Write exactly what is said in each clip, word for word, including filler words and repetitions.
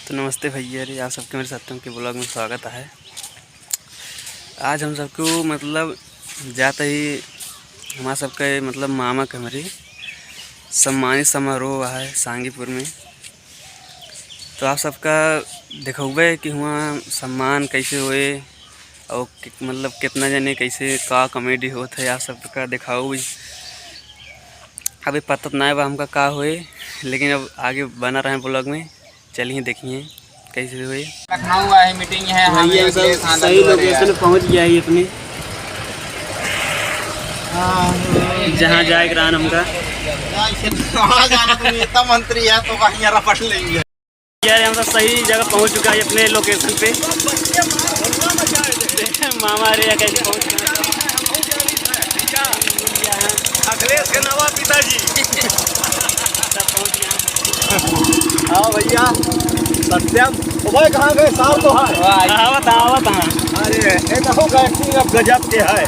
तो नमस्ते भैया रे, आप सबके मेरे साथियों के vlog में स्वागत है। आज हम सबको मतलब जात ही हमार सबके मतलब मामा के हमरे सम्मानित समारोह है सांगीपुर में। तो आप सबका देखउबे कि हुआँ सम्मान कैसे होए और कि-, मतलब कितना जने कैसे का comedy होत है, आप सबका देखाउबे। अबे पता तो नाय बा हमका का होए, लेकिन अब आगे बना रहे vlog में। चलिए देखिए कैसे होए। लखनऊ आए, meeting है, हम भैया एक सब ले खाना सही दो location पे पहुँच गया है अपने, हाँ। जहाँ जाए के रहन हमका। कहाँ जाना, तुम नेता मंत्री है तो कहीं रपट लेंगे। यार हम सब सही जगह पहुँच चुका है अपने location पे। मामा रे कैसे पहुँच गए। अखिलेश के नवा पिताजी। सब पहुँच गए। हाँ भैया, सत्यम। ओ भाई, कहाँ गए? साहब तो है। वाह। आवत, आवत, हाँ। अरे, ये तो होगा acting अब गजब के है।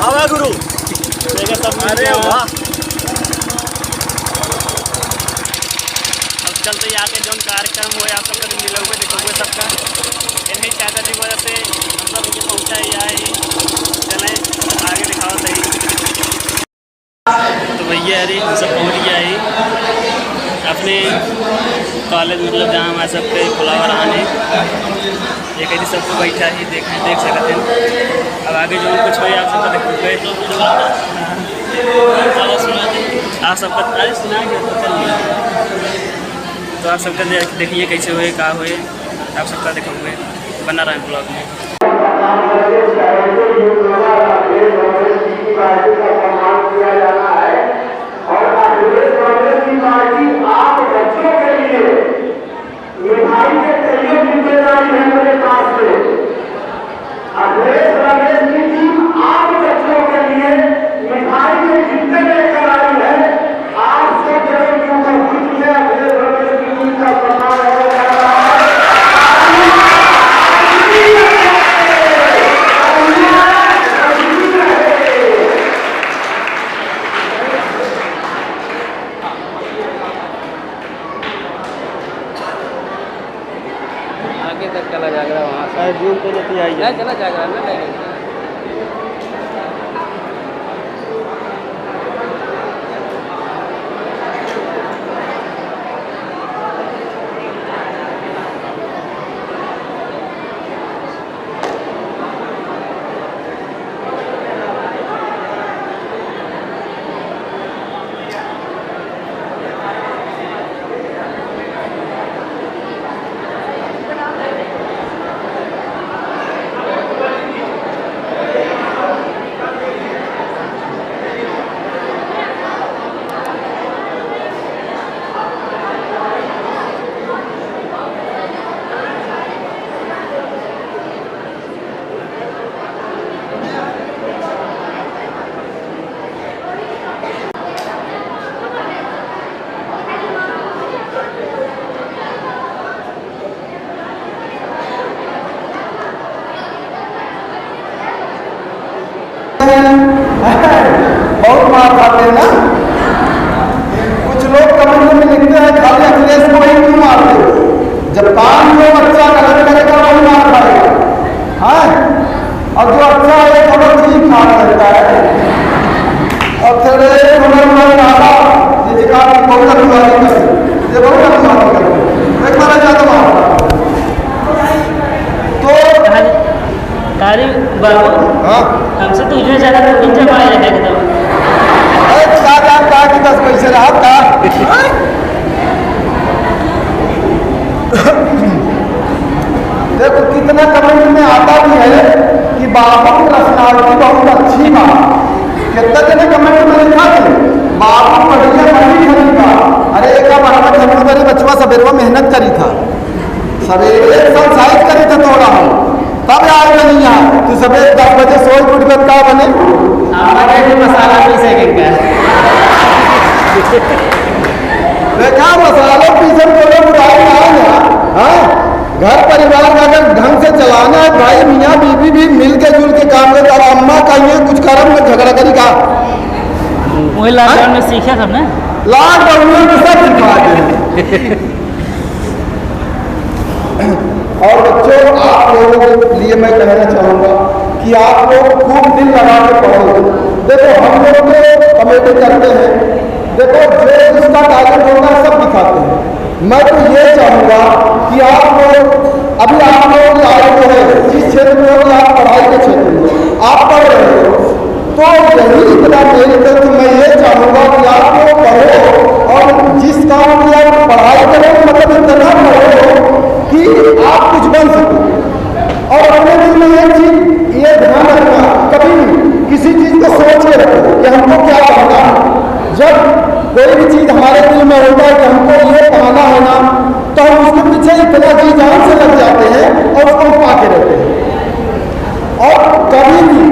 आवा गुरु। देखा सब मिल अरे गया। वाह। अब चलते ही आगे जौन कार्यक्रम हुए, आप सबका मिलौगे, देखौगे सबका। इन्हीं चाचा जी की वजह से हम सब इनके पहुँचा ही आए ही। चलें, आगे दिखाओ सही। तो भैया, अरे, हम सब पहुँच गया ही अपने college, मतलब, जहाँ हमारे सबके बुलावा रहा है। ये कहीं सबको बैठा ही देख, देख सकते हैं। अब आगे जो कुछ होई, आप सबका देखते हैं। आप सबका, अरे, सुना के तो चल। तो आप सबका देख, देखिए कैसे होए, का होए, आप सबका देखोगे, बना रहे vlog में। और अखिलेश कांग्रेस की पार्टी आप बच्चों के लिए मिठाई के कईयों जिम्मेदारी है मेरे पास में। अखिलेश कांग्रेस की टीम आप बच्चों के लिए मिठाई के जितने लेकर आई है, आप सब जगह के ऊपर खुद में अखिलेश कांग्रेस की टीम का सम्मान है। आगे तक चला जागरण वहाँ से। अरे, zoom पे लेके आइए। नहीं, चला जागरण ना, नहीं, नहीं। बहुत मार खाते हैं ना। कुछ लोग comment में लिखते हैं, "खाली अखिलेश को ही क्यों मारते हो?" जब पाँच सौ बच्चा गलत करेगा, वही मार खाएगा। हाँ? और जो अच्छा है, थोड़ा ठीक ठाक रहता है। और फिर एक नंबर में डाला, ये जिकात की बहुत अतिवादी कर, ये बहुत अतिवादी कर। एक बार ऐसा तो मार। तो तारी बाबू, हाँ? हमसे तो उजवे ज्यादा तो उजवे मार जाएगा एकदम। अरे, तो का जान का कि दस पैसे रहा का? देखो, कितना comment में आता भी है कि बाबू की personality बहुत अच्छी बा। कितना जने comment में लिखा थे, "बाबू बढ़िया बनी खरीदा।" अरे, एक बार हम खरीद करे, बचवा सबेरवा मेहनत करी था, सबेरे exercise करी था थोड़ा हम, तब आए बनी यहाँ। तू सबेरे दस बजे सोच उठ के का बने? हमारे भी मसाला पीसे के क्या? देखा, मसाला पीसे में कोनो बुराई ना है, हाँ? घर परिवार का अगर ढंग से चलाना है भाई, मियाँ बीवी भी मिल के जुल के काम करता। अब अम्मा कहिए कुछ करम में झगड़ा करी का? वही lockdown में सीखे सब ने। Lockdown में तो सब सिखा दे। ये मैं कहना चाहूँगा कि आप लोग खूब दिल लगा के पढ़ो। देखो, हम लोग तो कॉमेडी करते हैं, देखो, जो जिसका टैलेंट होता है, सब दिखाते हैं। मैं तो ये चाहूँगा कि आप लोग, अभी आप लोग जो आए हुए हैं, जिस क्षेत्र में हो, आप पढ़ाई के क्षेत्र में आप पढ़ रहे हो, तो यही इतना मेहनत है कि मैं ये चाहूँगा कि आप लोग पढ़ो और जिस काम की आप पढ़ाई करो, मतलब, इतना पढ़ो कि आप कुछ बन सको। और अपने दिल में एक चीज ये ध्यान रखना, कभी किसी चीज को सोच के रखो कि हमको क्या बनना है। जब कोई भी चीज हमारे दिल में होता है कि हमको ये पाना है ना, तो हम उसके पीछे इतना जी जान से लग जाते हैं और उसको हम पाके रहते हैं। और कभी भी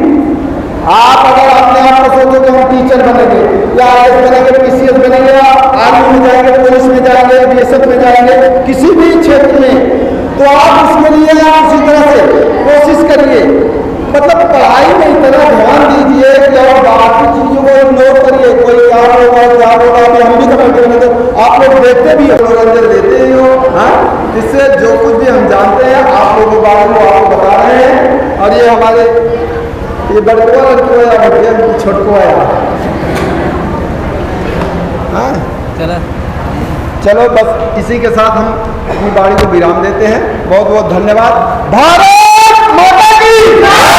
आप अगर अपने आप को सोचो कि हम टीचर बनेंगे या आईएएस बनेंगे, पीसीएस बनेंगे या आर्मी में जाएंगे, पुलिस में जाएंगे, बीएसएफ में जाएंगे, किसी भी क्षेत्र में, तो आप उसके लिए आप उसी तरह से कोशिश करिए। मतलब, पढ़ाई में इतना ध्यान दीजिए कि और बाकी चीजों को इग्नोर करिए। कोई क्या बोल रहा है, क्या बोल रहा है, अभी हम भी कमेटी में, तो आप लोग देखते भी हो, मनोरंजन देते ही हो। हाँ, इससे जो कुछ भी हम जानते हैं, आप लोगों के बारे में आपको बता रहे हैं। और ये हमारे, ये बड़को आया, लड़को आया, छोटको आया। हाँ? चला। चलो, बस इसी के साथ हम अपनी वाणी को विराम देते हैं। बहुत बहुत धन्यवाद। भारत माता की, भारत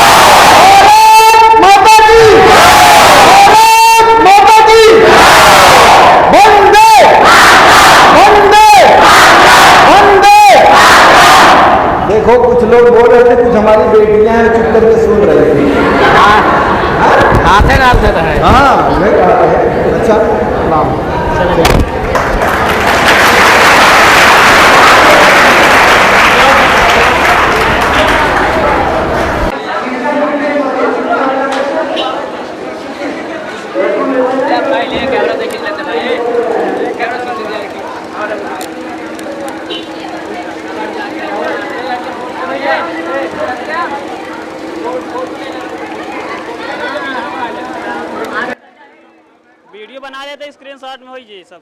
माता की, भारत माता की। वंदे, वंदे, वंदे। देखो, कुछ लोग बोल रहे थे, कुछ हमारी बेटियां हैं, चुप करके सुन रही थी। हाँ। हाँ? हाथे डाल देता है। हाँ, मैं कहा था। अच्छा, प्रणाम। वीडियो बना लेते, स्क्रीनशॉट में होई जे सब।